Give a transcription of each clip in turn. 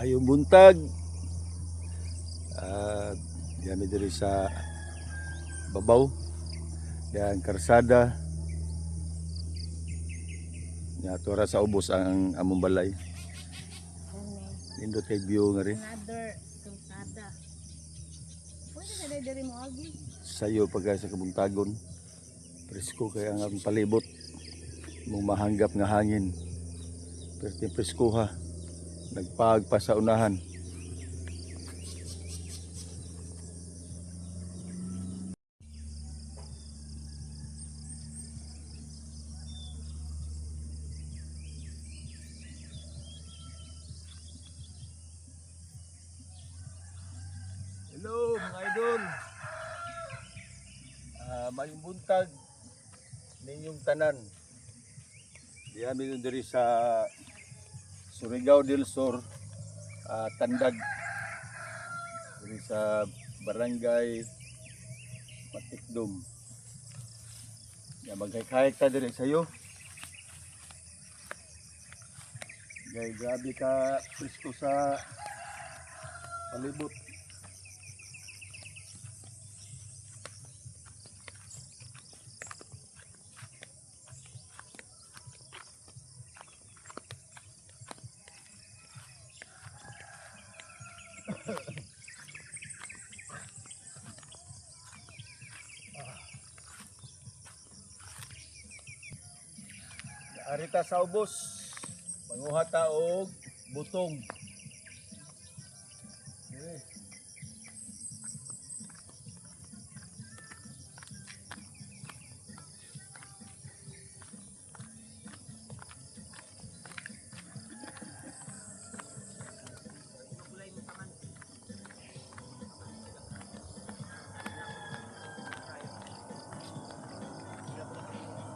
Mayong buntag. Diami diri sa babaw. Yan karsada. Nya tura sa ubos ang among balay. Nindot kay view nga rin. Another kalsada. Pwede na diri mo agi. Sayo pagka sa kabuntagon. Presko kay ang akong palibot. Mong mahanggap nga hangin. Perti presko ha. Nagpagpa sa unahan. Hello mga idol. Mayong buntag ninyong tanan. Diami diri sa Surigao del Sur, Tandag. Diri sa Barangay Matikdom. Ya maghaykay ta diri sayo. Gay grabe ka presko sa palibot. Arita sa ubos. Manguha ta og butong. Eh.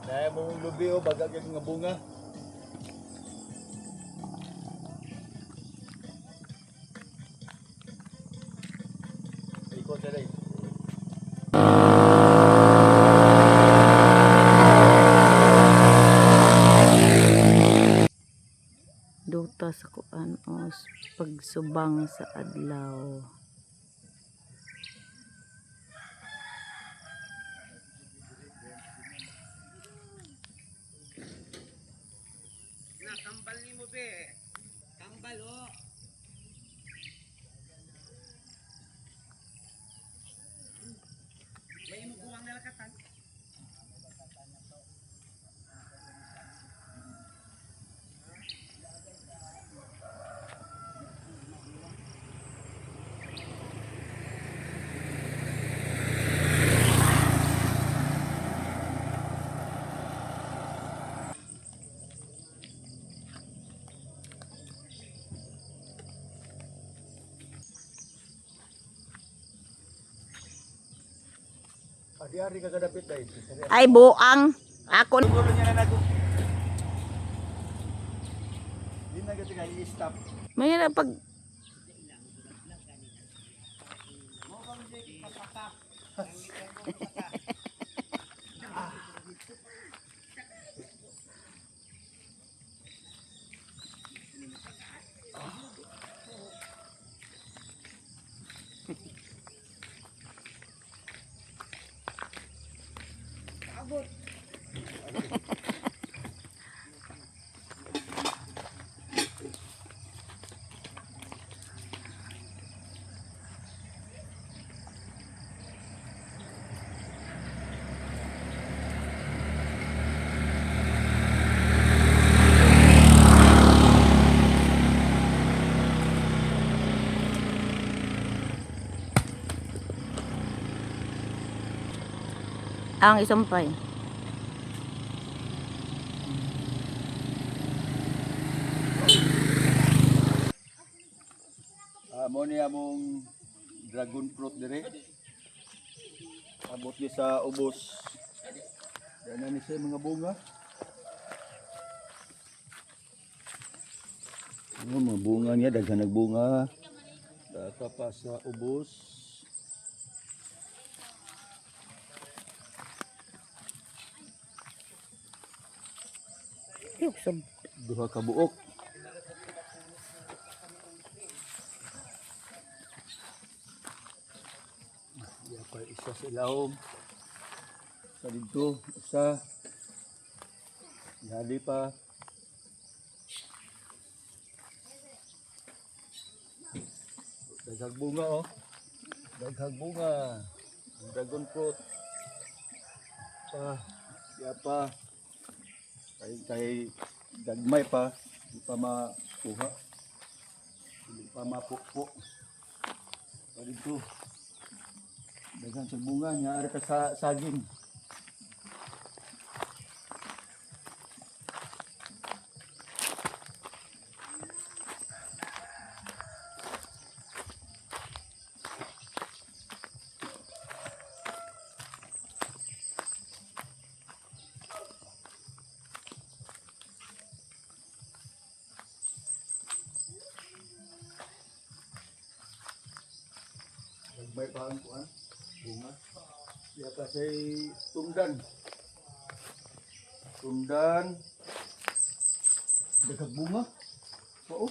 Dahil mong lubi o bagag nga bunga. Ikot na rin. Duta sa kuan os pagsubang sa adlaw. Na, tambal ni mo be. Tambal oh. May imo buwang nalakatan. Adi-ari ka kadapit dahil. Ay buang ako. Gulo niya na nago. Di na gati kayo i-stop. May na pag ang isumpay. Mo ni among dragon fruit dire. Abot ni sa ubos. Yan na ni siya mga bunga. Ano, mga bunga niya, daghan nagbunga. Data pa sa ubos. Yung sub Duha ka buok. Pa isa sa ilawom. Sa dito, isa. Yali pa. Daghag bunga oh. Daghag bunga. Ang dragon fruit. Pa, ya pa. Kay kay gagmay pa, di pa makuha. Hindi pa mapupo. Pa dito. Daghan sa bunga niya ari pa sa saging. Gagmay pa ang kuan bunga. Diya pa say tundan. Tundan. Daghang bunga. Oo.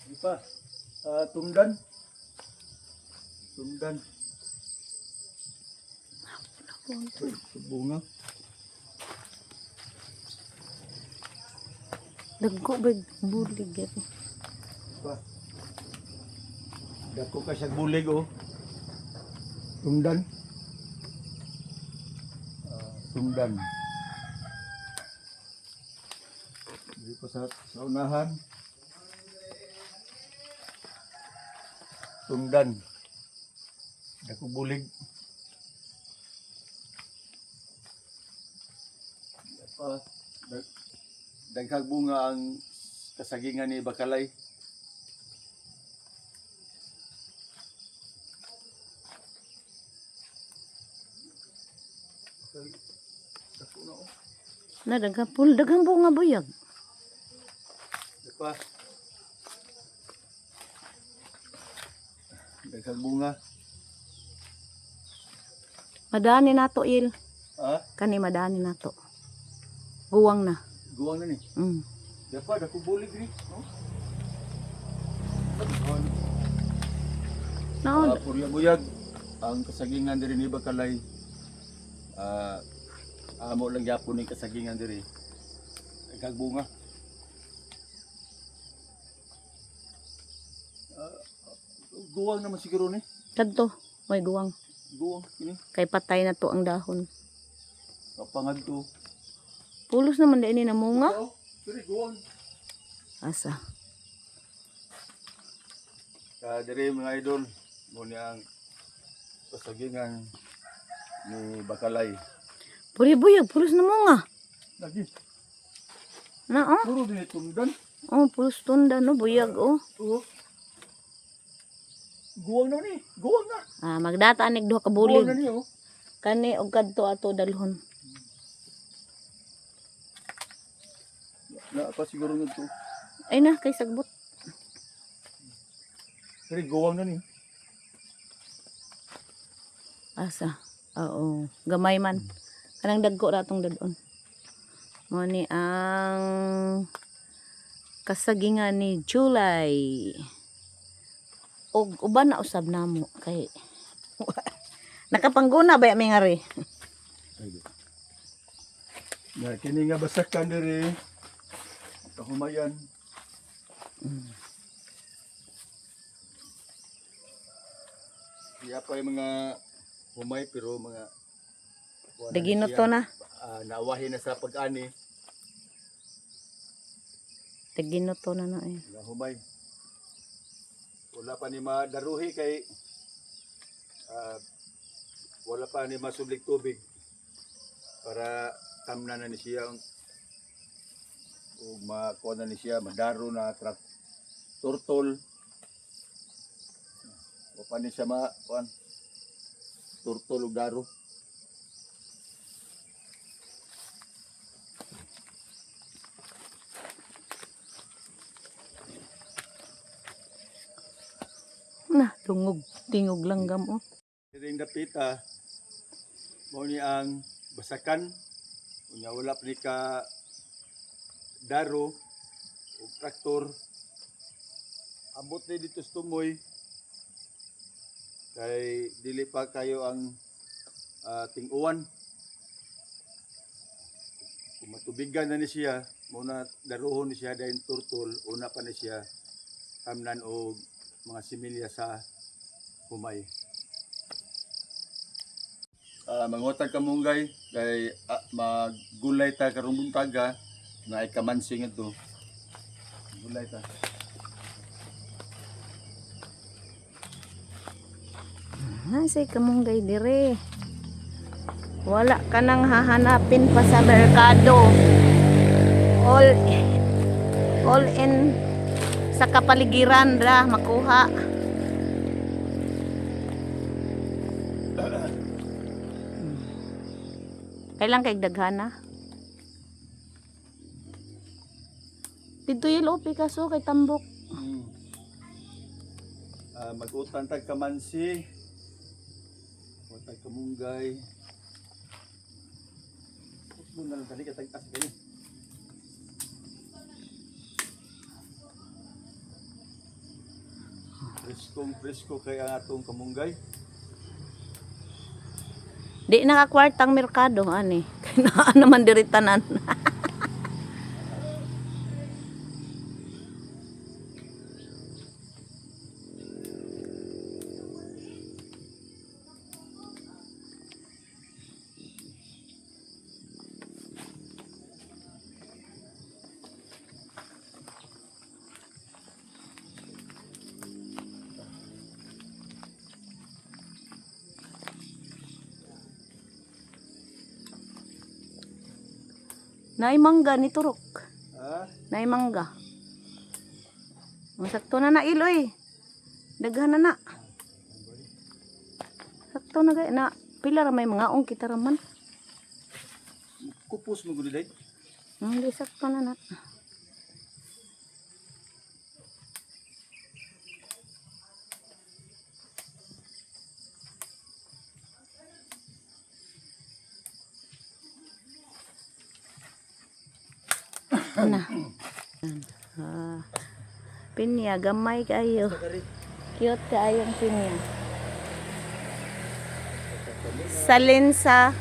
Di pa. Ah, tundan. Tundan. Uy, bunga. Dagko ba bulig eh. Pa. Dako ka sa bulig oh. Tundan. Ah, tundan. Dito pa sa unahan. Tundan. Dako bulig. Pa. Daghang bunga ang kasagingan ni Bakalay. Dako na oh. Na daghang pul daghang bunga buyag. Di pa. Daghang bunga. Madani nato il. Ah, Kani madani nato. Guwang na. guwang na ni. Di pa, dako bulig ri. Oh. Naon Ah, purya buyag. Ang kasagingan diri ni Bakalay. Ah, amo lang gyapon ning kasagingan diri. Daghang bunga. Ah, guwang naman siguro ni. kadto may guwang. Guwang kini. Kay patay na to ang dahon. Kapangad to. Pulos naman din ni namunga. Oo, diri guwang. Asa. Ka diri mga idol, mo ni ang kasagingan ni Bakalay. Puri buyag pulos na munga. Lagi, Na oh. puro din tundan. Oh, pulos tunda no buyag oh. Oo. Guwang na ni, guwang na. Ah, magdata anig duha ka Guwang bulig. na ni oh. Kani og kadto ato dalhon. Na pa siguro ngadto. Ay na kay sagbot. Diri guwang na ni. Asa. Oo, gamay man. Kanang dagko ra atong dadon. Mo ni ang kasagingan ni July. Og uban na usab namo kay nakapangguna ba mi ngari? Ay. Na kini nga basakan diri. Kahumayan. Iya pa yung mga humay pero mga kuwan na Daginuto siya. na. Ah, naawahin na sa pag-ani. Daginuto na na eh. Mga humay. Wala pa ni madaruhi kay ah, wala pa ni masublik tubig para tamna na ni siya ug makuha na ni siya madaro na trak turtol. Wala pa ni siya ma kuan turtol ug daro. Na tungog tingog langgam oh. Diring dapita mao ni ang basakan, unya wala pa ni ka daro o traktor. Abot ni dito sa tumoy kay dili pa kayo ang ting-uwan. Kung matubigan na ni siya, muna daruhon ni siya dahil turtol, una pa ni siya tamnan og mga similya sa humay. Mangutag ka munggay kay maggulay ta karong buntaga na ay kamansing ito. Gulay ta. Ah, say kamunggay dire. Wala ka nang hahanapin pa sa merkado. All in sa kapaligiran ra makuha. Kailan kay daghana? Dito yelo Picasso kay tambok. Mag-utang tag kamansi. Utang kamunggay. Doon na lang tali katagtas kayo. Preskong presko kay ang atong kamunggay. Di nakakwartang merkado ani. Kay naa naman diri tanan. Naay mangga ni Turok. Ha? Naay mangga. Masakto na na iloy. Daghan na na. Sakto na gay na pila ra may mga ong kita ra man. Kupos mo gud day. Hindi sakto na na. Na. Ah. Pinya, gamay kayo. Cute kaayong pinya. Salinsa.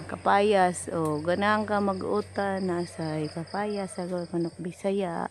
Kapayas, o, oh, ganang ka mag-uta na sa kapayas, sa manok Bisaya.